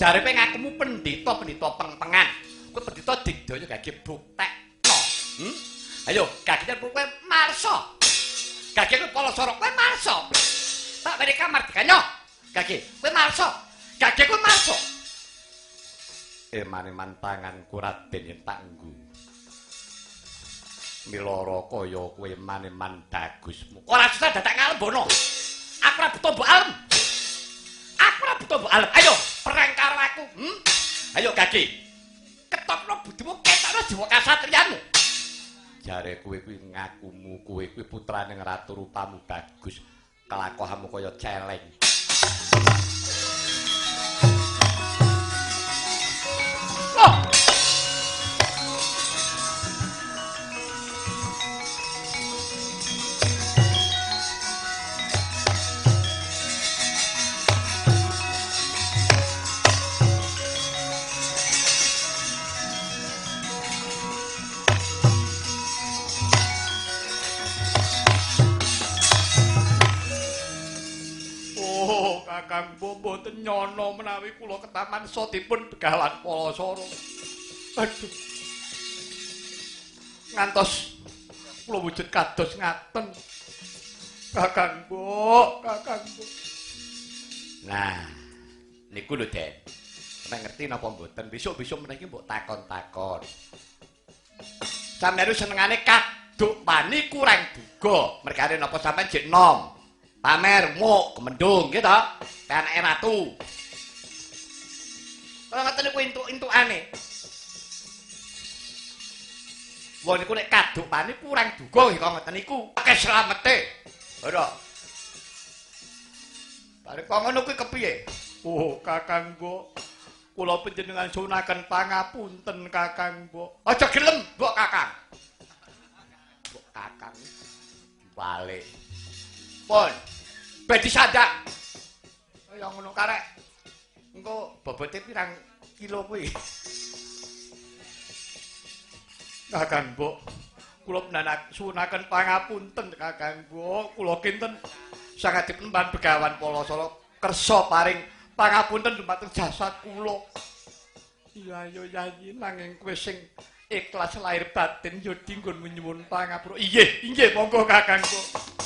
Jare kowe ngakumu pendhita-pendhita pengpengan. Kowe pendhita digdaya gage buktekno. Ayo, gage kowe marsa. Gage kowe Palasara, kowe marsa. Tak wene kamardikanyo. Gage kowe marsa. Gage kowe marsa. Eman-eman tanganku Raden yen tak nggo. Miloro kaya kowe eman-eman bagusmu. Ora susah dadak ngalembono. Aku ora buta mbok alem. Aku ora buta mbok alem. Ayo perang karo aku. Ayo gage. Ketokno budimu, ketokno jiwa kasatriyanmu. Jare kowe kuwi ngakumu kowe kuwi putrane ratu rupamu bagus. Kelakohanmu kaya celeng. Oh! Kakang mboten nyono menawi kula ketaman sotipun Begawan Palasara. Aduh. Ngantos kula wujud kados ngaten. Kakang Mbok, Kakang Mbok. Nah, niku lho, Den. Sampeyan ngerti napa mboten? Besok-besok meniki mbok takon-takon. Sampeyan senengane kaduk wani kurang duga. Mergane napa sampeyan jek nom? Pamer muk kemendung nggih to? Anake ratu. Kalau ngoten niku entuk-entukane. Wong niku nek kaduk wani kurang duga nggih kok ngoten niku. Akeh slamete. Ora. Bare kok ngono kuwi kepiye? Oh, Kakang Mbok. Kula panjenengan suwunaken pangapunten Kakang Mbok. Aja gelem, Mbok Kakang. Mbok Kakang diwalik. Pun, ben disandak. Kaya ngono karek. Engko bobote pirang kilo kuwi? Kakang Mbok, kula menanak suwunaken pangapunten Kakang Mbok. Kula kinten sangat dipenemban Begawan Palasara kersa paring pangapunten dumateng jasad kula. Iya yo yayi nanging kowe sing ikhlas lahir batin yo dinggon nyuwun pangapura. Inggih, inggih monggo Kakang Mbok.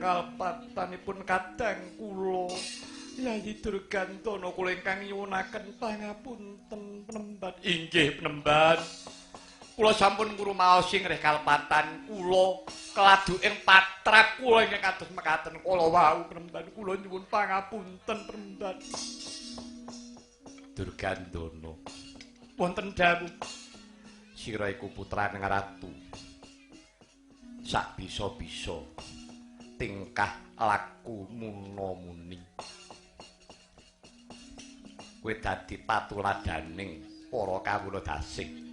Kalpatanipun kadang kula Yayi Durgantana kula ingkang nyuwunaken pangapunten penemban. Inggih penemban. Kula sampun ngrumaosi ngrih kalpatan kula keladu ing patrap kula ingkang kados mekaten kala wau penemban. Kula nyuwun pangapunten penemban. Durgantana wonten dawuh sira iku putrane ratu. Sak bisa-bisa tingkah laku muna-muni. Kowe dadi patuladaning para kawula dasing.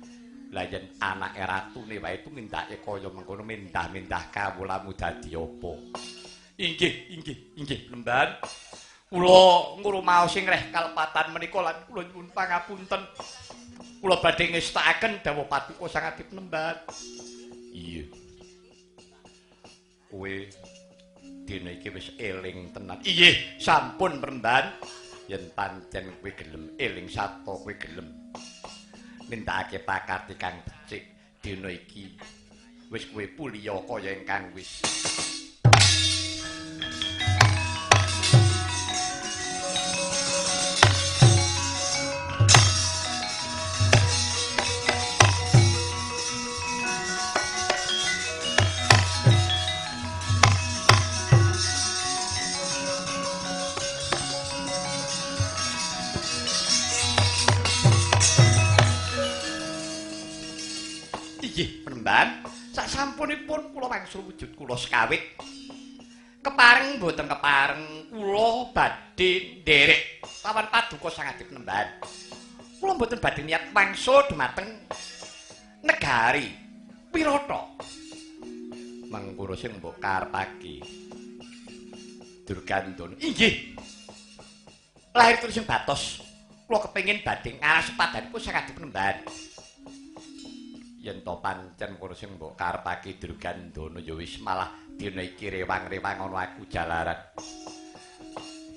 Lah yen anake ratune wae tumindake kaya mengkono mindah-mindah kawulamu dadi apa? Inggih, inggih, inggih penemban. Kula ngrumaosi ngreh kalpatan menika lan kula nyuwun pangapunten. Kula badhe ngestakaken dawuh paduka sangat penemban. Iya. Kowe Dina iki wis eling tenan. Inggih, sampun Panembahan. Yen pancen kowe gelem eling sarta kowe gelem nindakake pakarti kang becik, dina iki wis kowe puliya kaya ingkang wis. Inggih, Panembahan, sasampunipun kula wangsul wujud kula sekawit. Kepareng mboten kepareng kula badhe nderek lawan paduka Sang Adi Panembahan. Kula mboten badhe niat wangsul dumateng negari Wirata. Mengkono sing mbok karepake Durgandana. Inggih. Lahir terus sing batos. Kula kepengin badhe ngaras sepadanipun Sang Adi Panembahan. Yen to pancen kono sing mbok karepake Durgandana ya wis malah dina iki rewang-rewang ana aku jalaran.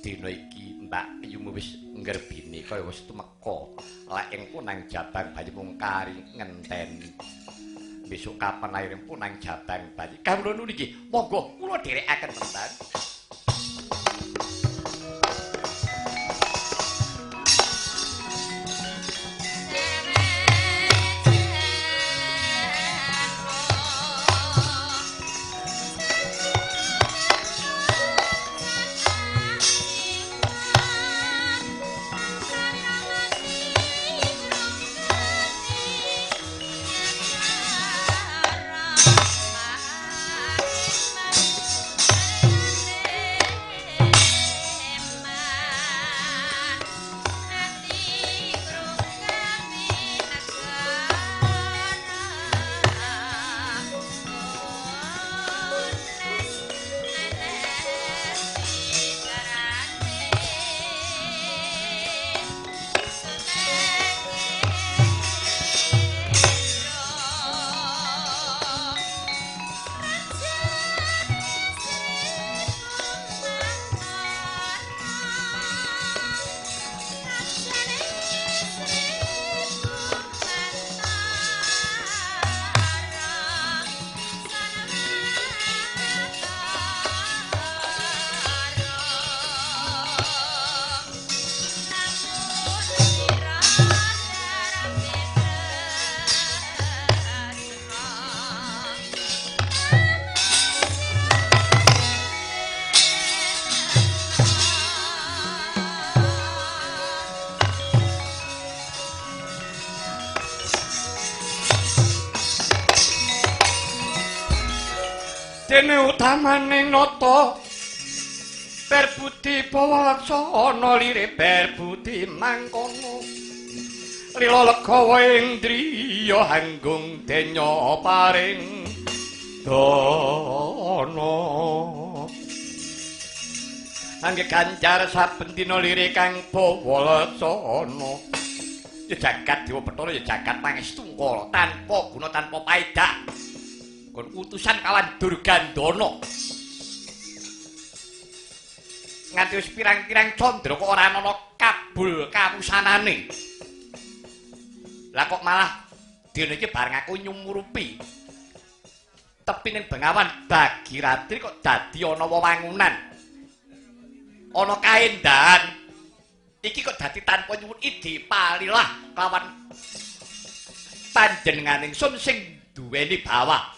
Dina iki Mbak Yumu wis nggerbini kaya wis tumeka. Lek engko nang Jabang Bayi mung kari ngenteni. Besok kapan lair pun nang Jabang Bayi. Kawula nuwun inggih, monggo kula dherekaken Panembahan. Dene utamane nata perbudi bawa laksana lire perbudi mangkono lila legawa indriya hanggung denya paring dana angge ganjar saben dina lire kang bawa laksana ya jagat dewa Bathara ya jagat pangestungkala tanpa guna tanpa paedah kon utusan kawan Durgandana nganti wis pirang-pirang candra kok ora ana kabul kawusanane. Lah kok malah dina iki bareng aku nyumurupi tepi ning Bengawan Bagiratri kok dadi ana wewangunan, ana kaendahan. Iki kok dadi tanpa nyuwun idi palilah kelawan panjenenganing sun sing duweni bawah.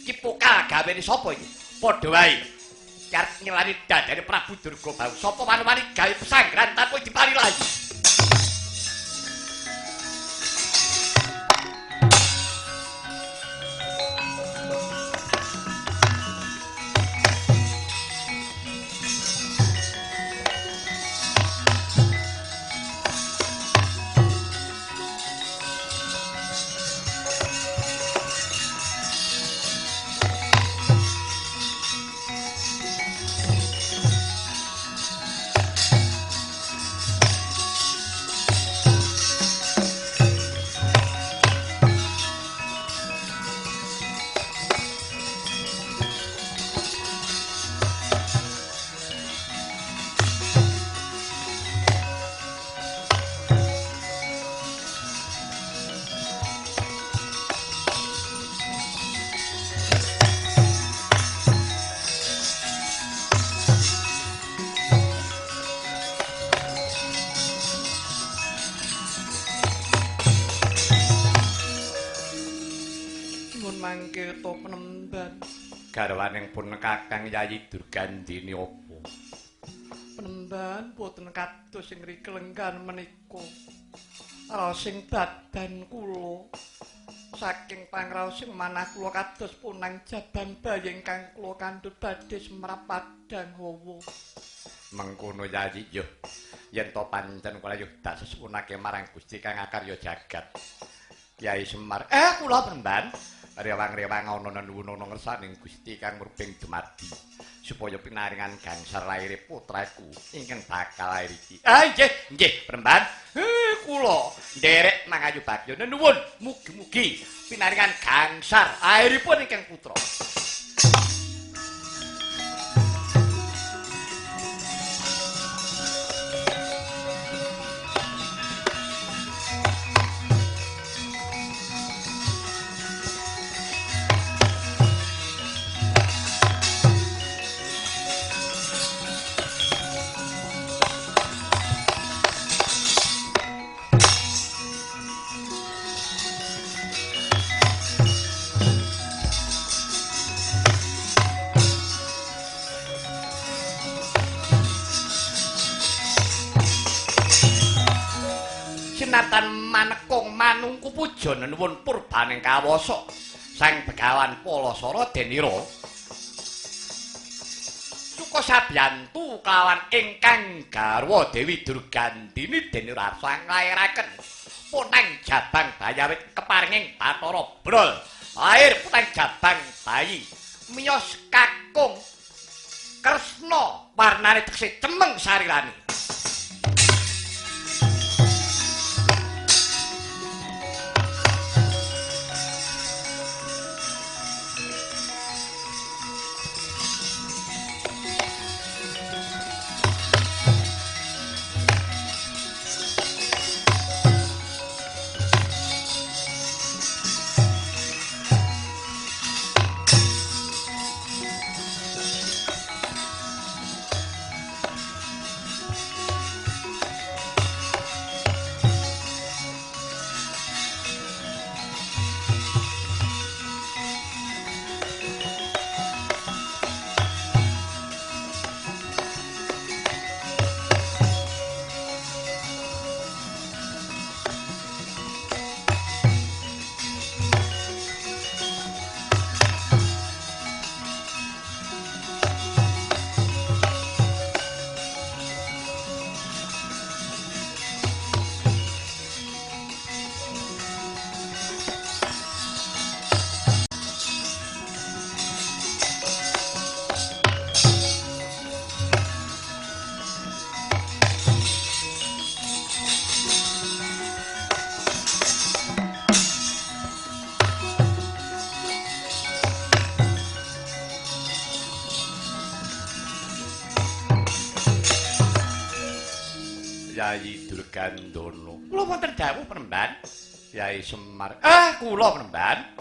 Iki pokal gawene sapa iki? Padha wae arep nyelani dadane Prabu Durga Bahu. Sapa wani-wani gawe pesanggrahan tanpa dipalilah iki? mangke to penemban. Garwaning pun Kakang Yayi Durgandini apa? Penemban boten kados ing mriki lenggan menika. Raosing badan kula saking pangraosing manah kula kados punang jabang bayi ingkang kula kandhut badhe semrap padhang hawa. Mengkono Yayi yo. Yen to pancen kula yo dak sesuwunake marang Gusti kang akarya jagat. Kyai Semar, kula penemban rewang-rewang ana nuwun ana ngersaning Gusti kang murbeng dumadi supaya pinaringan gangsar laire putraku ingkang bakal lair iki. Ah nggih, nggih penemban. Kula nderek mangayu bagya nuwun mugi-mugi pinaringan gangsar lairipun ingkang putra. Sinatan manekung manungku puja nuwun purbaning kawasa Sang Begawan Palasara Denira suka sabyantu kelawan ingkang garwa Dewi Durgandini Denira sang nglairaken punang jabang bayawit keparinging Bathara Brol lair punang jabang bayi miyos kakung Kresna warnane tegese cemeng sarirane. Yayi Durgandana. Kula wonten dawuh penemban. Yai Semar. Kula penemban.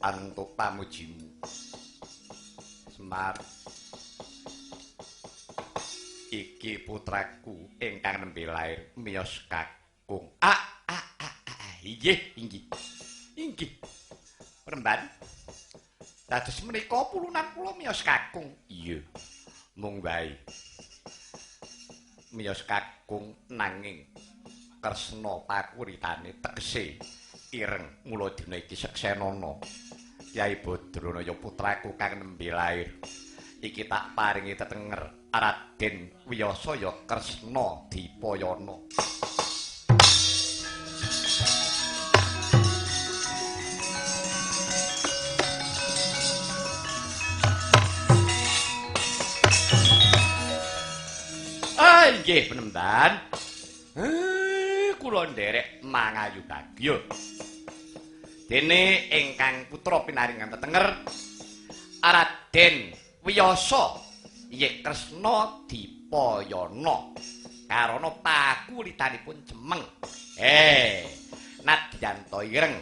Antuk pamujimu. Semar. Iki putraku ingkang nembe lair miyos kakung. Inggih, inggih. Inggih. Penemban. Dados menika pulunan kula miyos kakung. Iya. Mung wae. Miyos kakung nanging Kresna pakuritane tegese ireng mula dina iki seksenana Kyai Badranaya putraku kang nembe lair iki tak paringi tetenger Raden Wiyasaya Kresna Dipayana. Nggih penemban. Kula nderek mangayu bagya. Dene ingkang putra pinaringan tetenger Raden Wiyasa inggih Kresna Dipayana. Karana pakulitanipun cemeng. Nadyan to ireng.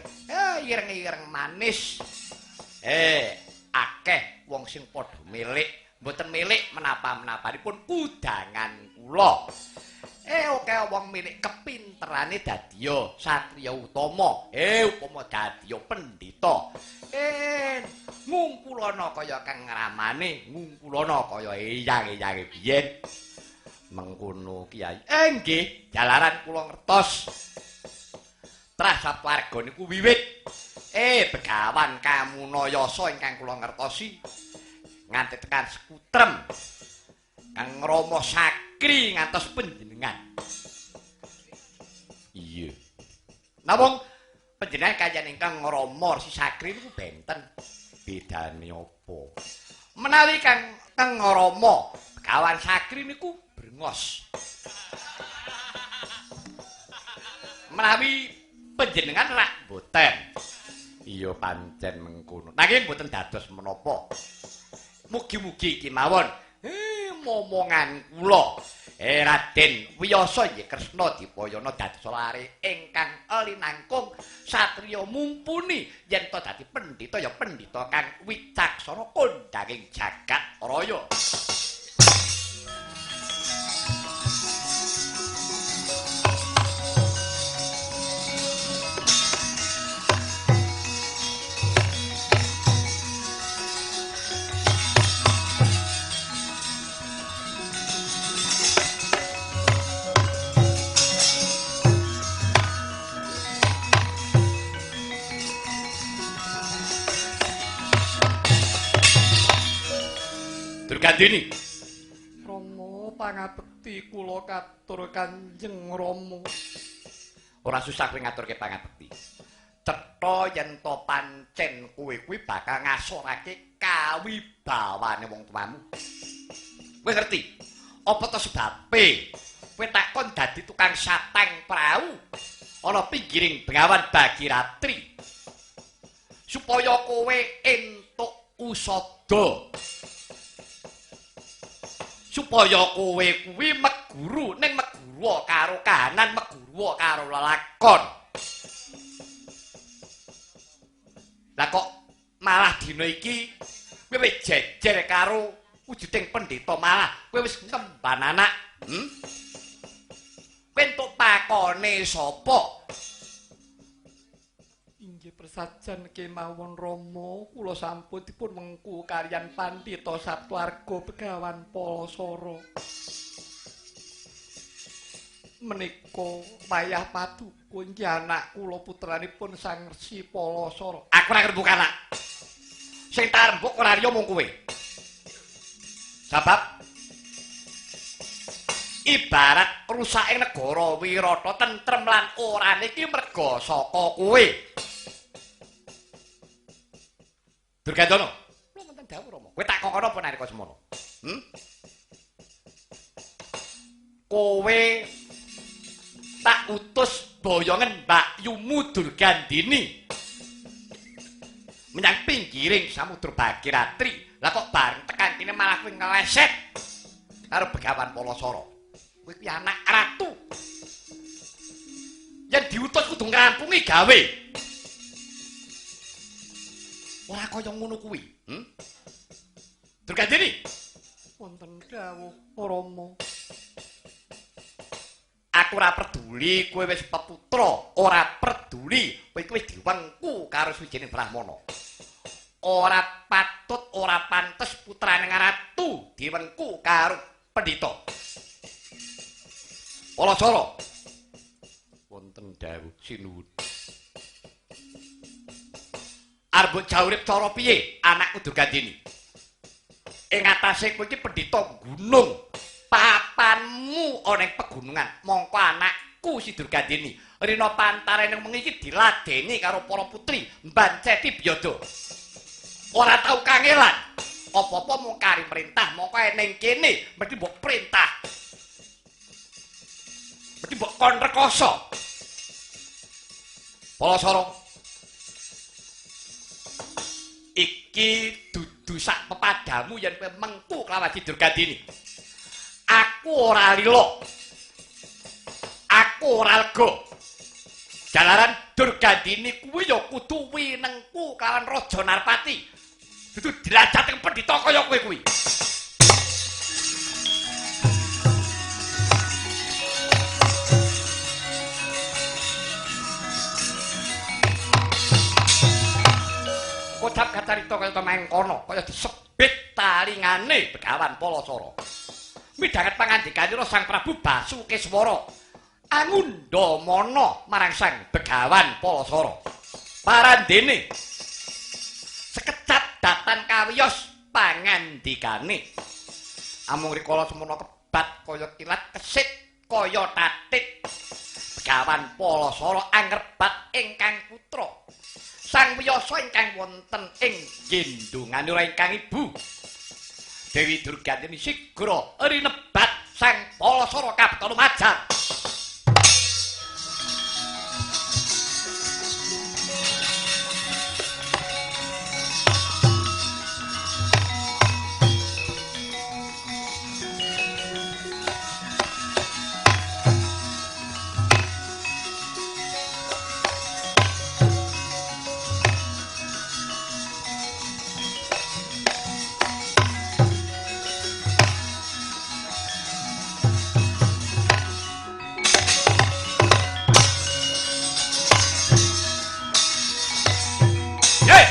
Ireng-ireng manis. Akeh wong sing padha milik, mboten milik menapa-menapanipun kudangan kula. Oke wong milik kepinterane dadiya satriya utama. Upama dadiya pendhita. Ngungkulana kaya kang ngramane, ngungkulana kaya eyang-eyange biyen. Mengkono Kyai. Nggih, jalaran kula ngertos. Trah sawarga niku wiwit Begawan Kamunayasa ingkang kula ngertosi nganti tekan sekutrem kang Rama Sakri ngantos panjenengan. Iya. Namung panjenengan kaliyan ingkang Rama Resi Sakri niku benten. Bedane apa? Menawi kang Rama Begawan Sakri niku brengos. Menawi panjenengan rak mboten. Iya pancen mengkono. Nanging mboten dados menapa. Mugi-mugi iki mawon momongan kula. Raden Wiyasa inggih Kresna Dipayana dados lare ingkang linangkung satriya mumpuni yen to dadi pendhita ya pendhita kang wicaksana kondhanging jagat raya. Durgandini. Rama pangabekti kula katur Kanjeng Rama. Ora susah kowe ngaturke pangabekti. Cetha yen to pancen kowe kuwi bakal ngasorake kawibawane wong tuamu. Kowe ngerti? Apa to sebabe kowe takon dadi tukang satang prau ana pinggiring Bengawan Bagiratri supaya kowe entuk usada. Supaya kowe kuwi meguru ning meguru karo kahanan, meguru karo lelakon. Lah kok malah dina iki kowe wis jejer karo wujuding pendhita, malah kowe wis ngemban anak. Kowe entuk pakone sapa? Inggih prasajan kemawon Rama, kula sampun dipun mengku kaliyan Pandhita Saptwarga Begawan Palasara. Menika wayah paduka inggih anak kula putranipun Sang Resi Palasara. Aku ora ngrembug anak. Sing tak rembug ora liya mung kowe. Sebab ibarat rusake negara Wirata tentrem lan orane iki merga saka kowe. Durgandana, kula wonten dawuh Rama. Kowe tak kokon apa nalika semono? Kowe tak utus boyongen Mbakyumu Durgandini menyang pinggiring Samudra Bagiratri. Lah kok bareng tekan kene malah kowe ngeleset karo Begawan Palasara. Kowe kuwi anak ratu. Yen diutus kudu ngrampungi gawe. Ora kaya ngono kuwi. Durgandini. Wonten dawuh Rama. Aku ora peduli kowe wis peputra, ora peduli kowe iki wis diwengku karo suwijining brahmana. Ora patut, ora pantes putrane ratu diwengku karo pendhita. Palasara. Wonten dawuh sinuwun. Arep mbok jaurip cara piye anakku Durgandini? Ing atase kowe iki pendhita gunung. Papanmu ana ing pegunungan. Mongko anakku si Durgandini rina pantare ning wengi iki diladeni karo para putri mbanceti biyada. Ora tau kangelan. Apa-apa mung kari perintah, mongko ning kene mesti mbok perintah. Mesti mbok kon rekoso. Palasara, iki dudu sak pepadamu yen kowe mengku kelawan si Durgandini. Aku ora lila. Aku ora lega. Jalaran Durgandini kuwi ya kudu winengku kelawan Raja Narpati. Dudu derajat pendhita kaya kowe kuwi. Kocap kacarita kaya ta mengkono, kaya disebit talingane Begawan Palasara. Midhanget pangandikanira Sang Prabu Basukeswara angundhamana marang Sang Begawan Palasara. Parandene sekecap datan kawiyos pangandikane. Amung rikala semono kebat kaya kilat kesit kaya tatit. Begawan Palasara angrebat ingkang putra. Sang Wiyasa ingkang wonten ing gendonganira ingkang ibu Dewi Durgandini sigra rinebat Sang Palasara kapta lumajar.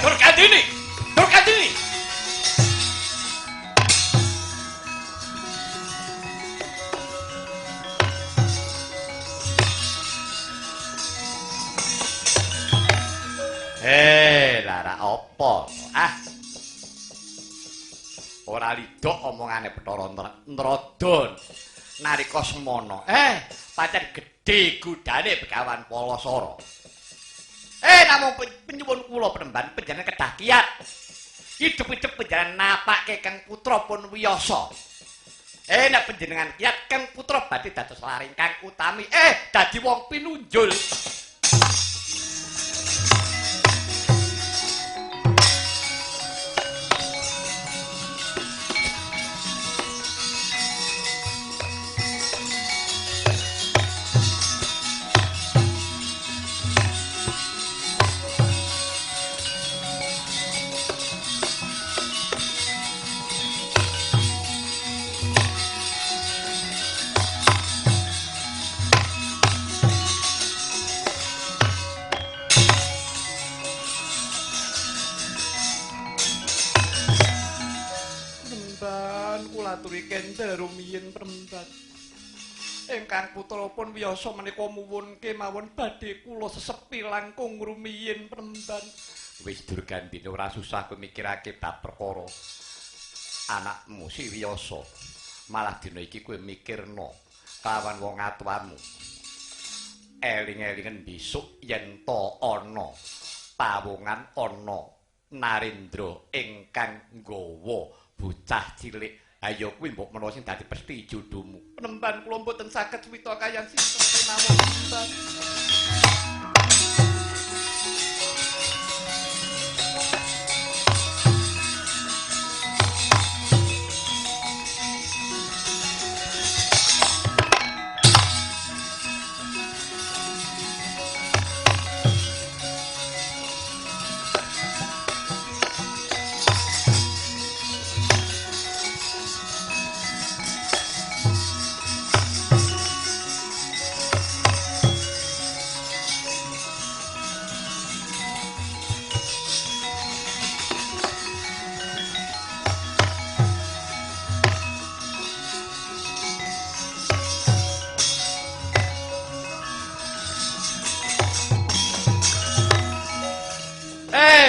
Durgandini, Durgandini. Lara apa? Ah. Ora lidok omongane Bathara Nradon nalika semono. Pancen gedhe godane Begawan Palasara. Namung penyuwun kula penemban panjenengan kedah kiat. Hidup-hidup panjenengan napake Kang Putra pun wiyasa. Nek panjenengan kiat Kang Putra badhe dados laring kang utami. Dadi wong pinunjul. Rumiyin prembat ingkang putra pun wiyasa menika muwun kemawon badhe kula sesepi langkung rumiyin premban. Wis Durgandini ora susah kowe mikirake bab perkara anakmu si Wiyasa, malah dina iki kowe mikirno kawan wong atuamu. Eling-elingen besok yen to ana pawongan ana Narendra ingkang nggawa bocah cilik. Ayo kuwi mbok menawa sing dadi pesti jodohmu. Penemban kula mboten saged suwita kayan sinten kemawon penemban.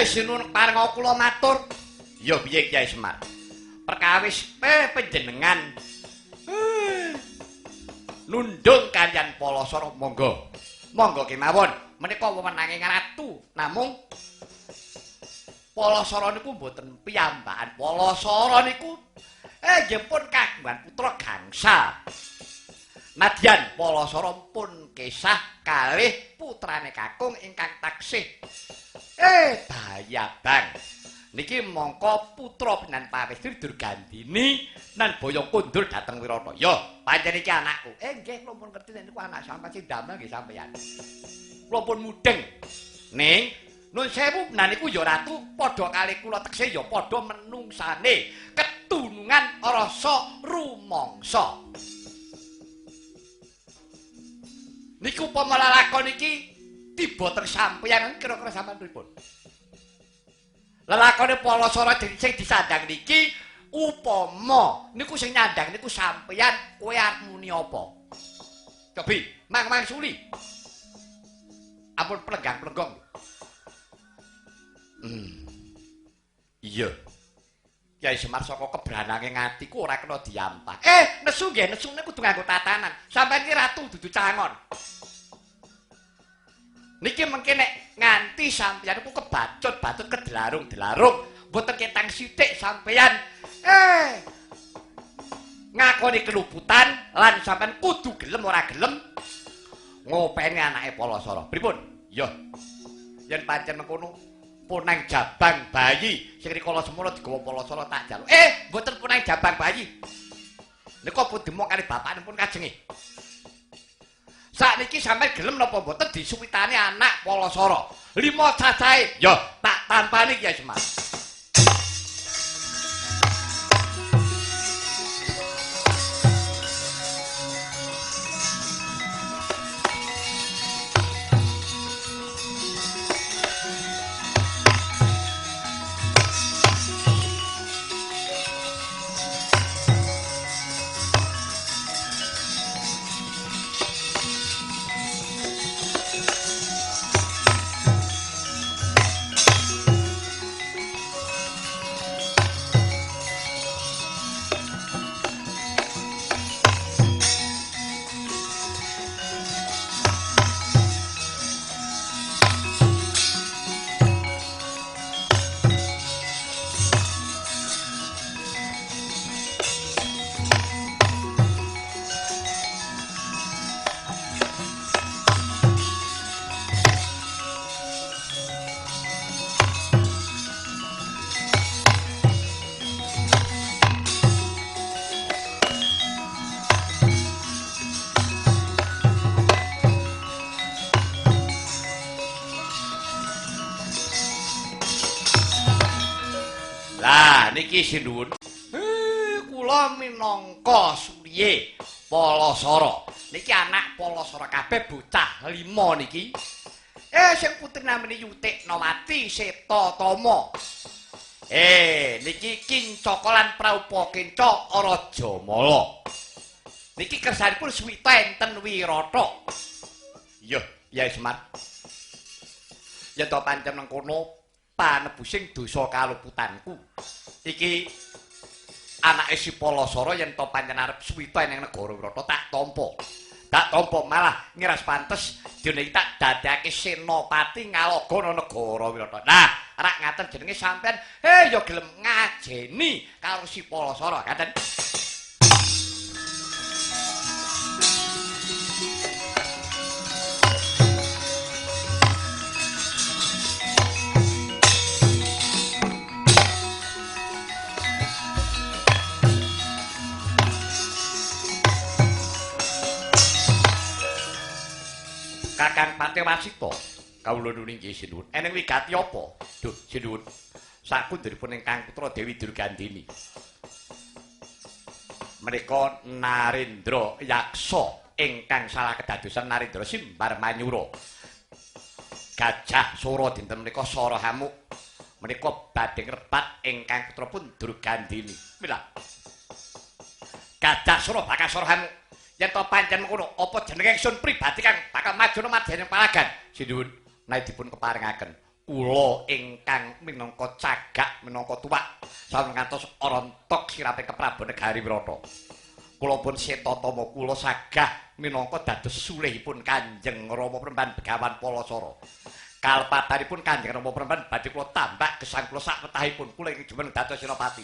Sinuwun parenga kula matur. Ya piye Kyai Semar? Perkawis panjenengan nundung kaliyan Palasara monggo. Monggo kemawon. Menika wewenange ratu. Namung Palasara niku mboten piyambakan. Palasara niku nggih pun kagungan putra gangsa. Nadyan Palasara pun kesah kalih putrane kakung ingkang taksih. Bayabang. Niki mongko putra pinan pawestri Durgandini nan boyong kondur dhateng Wirata. Ya, pancen iki anakku. Nggih, kula pun ngerti nek niku anak sampeyan sing damel nggih sampeyan. Kula pun mudeng. Ning, nun sewu menan niku ya ratu padha kalih kula tekse ya padha menungsane ketunungan rasa rumangsa. Niku upama lalakon iki tiba teng sampeyan kira-kira sampeyan pripun? Lelakone Palasara sing disandang niki upama niku sing nyandang niku sampeyan kowe arep muni apa? Cobi, mang-mang suli. Ampun plenggang-plenggong. Iya. Kyai Semar saka kebranange ngatiku ora kena diampak. Nesu nggih, nesune kudu nganggo tatanan. Sampeyan ki ratu dudu cangon. Niki mengke nek nganti sampeyan iku kebacut-bacut kedelarung-delarung, mboten ketang sithik sampeyan. Ngakoni keluputan lan sampeyan kudu gelem ora gelem ngopeni anake Palasara. Pripun? Ya. Yen pancen mengkono punang jabang bayi sing rikala semono digawa Palasara tak jaluk. Mboten punang jabang bayi. Nika pun demok kali bapakne pun kajenge. Sakniki sampeyan gelem napa mboten disuwitane anak Palasara? 5 cacahe. Ya, tak tampani Kyai Semar. Niki sinuwun. Kula minangka Surye Palasara. Niki anak Palasara kabeh bocah 5 niki. Sing putri namine Yutiknawati Seta Tama. Niki Kincaka lan Praupa Kenca Rajamala. Niki kersanipun suwita enten Wirata. Iya, Kyai Semar. Yen to pancen mengkono panebusing dosa kaluputanku. Iki anake si Palasara yen to pancen arep suwita ning negara Wirata tak tampa. Tak tampa malah ngiras pantes dene tak dadekake senopati ngalagana negara Wirata. Nah, rak ngaten jenenge sampean ya gelem ngajeni karo si Palasara, ngaten. Kakang Patewasita, kawula nuwun inggih sinuwun. Eneng wigati apa? Duh, sinuwun. Sakundhuripun ingkang putra Dewi Durgandini. Menika Narendra Yaksa ingkang salah kedadosan Narendra Simbar Manyura. Gajah Sora dinten menika sora hamuk. Menika badhe ngrebat ingkang putra pun Durgandini. Mila. Gajah Sora bakal sora hamuk. Yen to pancen mengkono, apa jenenge ingsun pribadi kang bakal majono madyaning palagan? Sinuwun, menawi dipun keparengaken kula ingkang minangka cagak minangka tuwak sampun ngantos rontok sirape keprabon negari Wirata. Kula pun Seta Tama kula sagah minangka dados sulihipun Kanjeng Rama Premban Begawan Palasara. Kalpatanipun Kanjeng Rama Premban badhe kula tambak gesang kula sak wetahipun kula ing jumeneng dados senopati.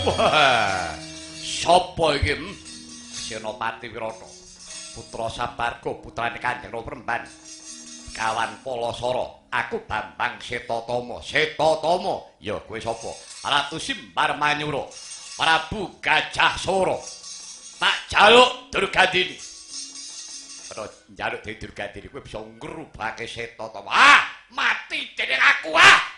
Wah, sapa iki? Senopati Wirata, putra Sabarga, putrane Kanjeng Rama Premban. Kawan Palasara, aku Bambang Setatama. Setatama, ya kowe sapa? Ratu Simbar Manyura, Prabu Gajah Sora. Tak jaluk Durgandini. Ora njaluk dewe Durgandini kowe bisa ngrubake Setatama. Ah, mati dening aku ah.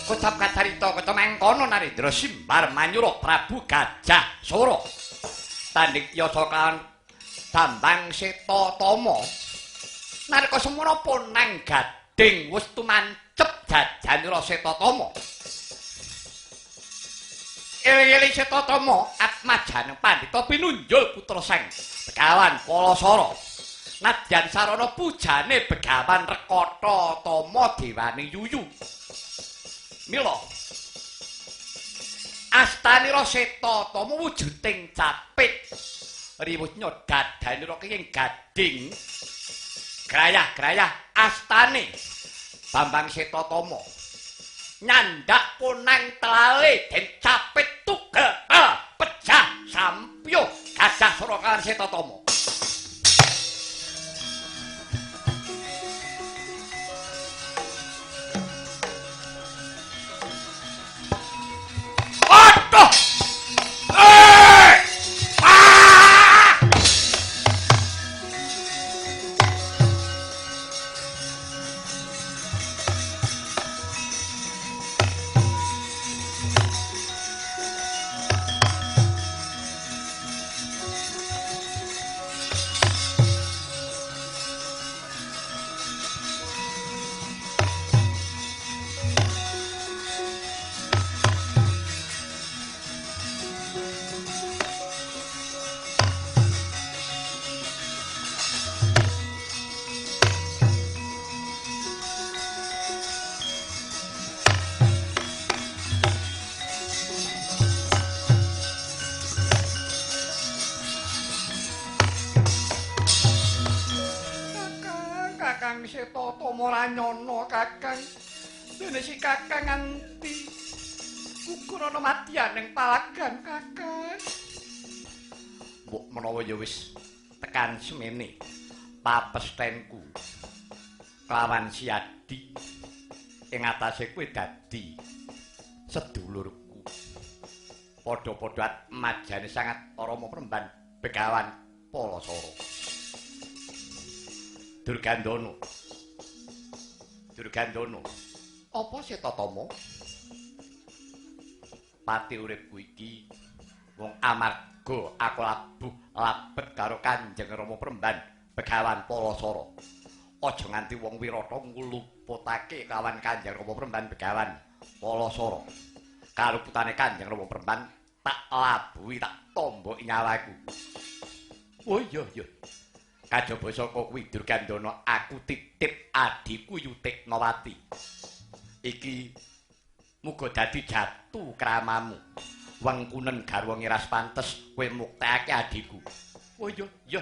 Kocap kacarita kaca mangkono Narendra Simbar Manyura Prabu Gajah Sora. Tanding yasa kelawan Bambang Setatama. Nalika semono ponang gading wis tumancep jajanira Setatama. Eling-eling Setatama atmajane pandhita pinunjul putra sang Begawan Palasara. Nadyan sarana pujane Begawan Rekata Tama Dewani Yuyu. Mila astanira Setatama wujuding capit riwusnya dadanira kenging gading grayah-grayah astane Bambang Setatama nyandak ponang telale den capit tugel pecah sampyo Gajah Sora kalawan Setatama. Kakang Setatama ora nyono Kakang. Dene si Kakang nganti gugur ana matian ning palagan Kakang. Mbok menawa ya wis tekan semene papestenku kelawan Siadi ing atase kowe dadi sedulurku. Padha-padha atmajane sangat Rama Premban Begawan Palasara. Durgandana. Durgandana. Apa Setatama? Pati uripku iki wong amarga aku labuh labet karo Kanjeng Rama Premban Begawan Palasara. Aja nganti wong Wirata ngluputake kawan Kanjeng Rama Premban Begawan Palasara. Kaluputane Kanjeng Rama Premban tak labuhi, tak tomboki nyawaku. Oh iya iya. Kajaba saka kuwi Durgandana aku titip adhiku Yutiknawati. Iki muga dadi jatu kramamu. Wengkunen garwa ngiras pantes kowe muktekake adhiku. Oh iya iya.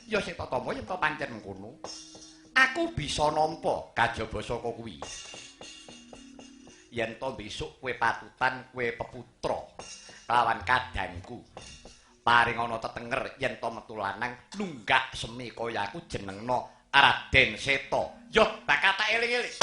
Ya sing tak tampa yen to pancen mengkono. Aku bisa nampa kajaba saka kuwi. Yen to besok kowe patutan kowe peputra lawan kadangku. Paring ana tetenger yen to metu lanang nunggak semi kaya aku jenengno Raden Seta. Yo bakal tak eling-eling.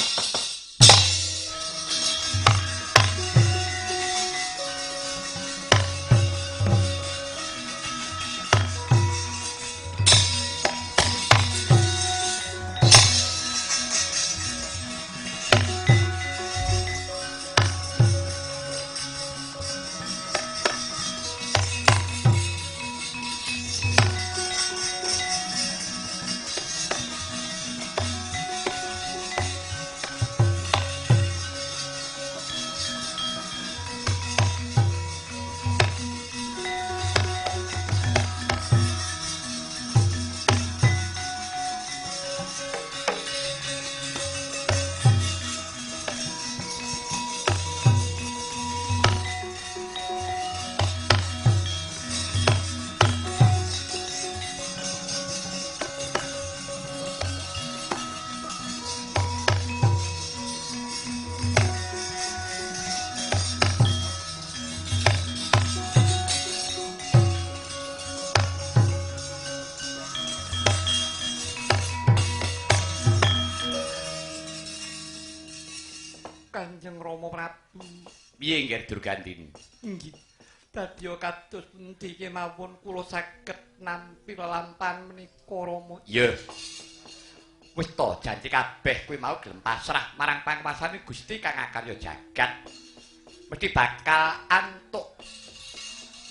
Kanjeng Rama Prabu. Piye nggih Durgandini? Nggih. Dadya kados pundi kemawon kula saged nampi lelampahan menika Rama? Iya. Wis to janji kabeh kowe mau gelem pasrah marang panguwasane Gusti kang akarya jagat. Mesti bakal antuk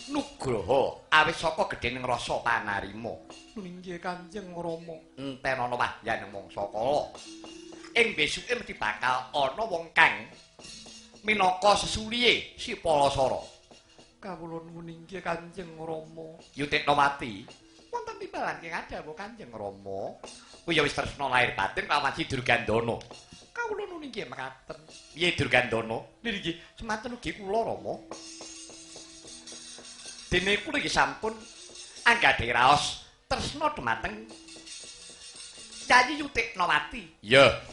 nugraha awis saka gedhening rasa panarima. Nggih Kanjeng Rama. Enten ana wahyan mangsa kala. Ing besuke mesti bakal ana wong kang minangka sesuliye si Palasara. Kawula nuwun inggih Kanjeng Rama. Yutiknawati, wonten timbalan ing adhawuh Kanjeng Rama. Kuwi ya wis tresna lahir batin kelawan si Durgandana. Kawula nuwun inggih mekaten. Piye Durgandana? Nggih, semanten ugi kula Rama. Dene kula nggih sampun anggadhahi raos tresna dhumateng Yayi Yutiknawati. Iya.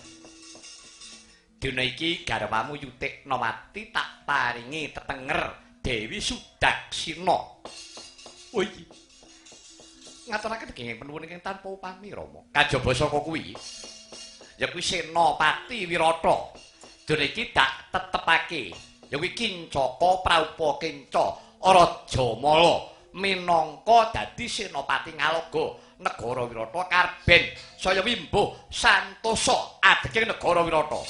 Dina iki garwamu Yutiknawati tak paringi tetenger Dewi Sudaksina. Oh iki. Ngaturaken deging penuwun ingkang tanpa upami Rama. Kajaba saka kuwi ya kuwi Senopati Wirata. Dina iki tak tetepake ya kuwi Kincaka Praupa Kenca Rajamala minangka dadi Senopati Ngalaga negara Wirata karben saya wimbuh santosa adeging negara Wirata.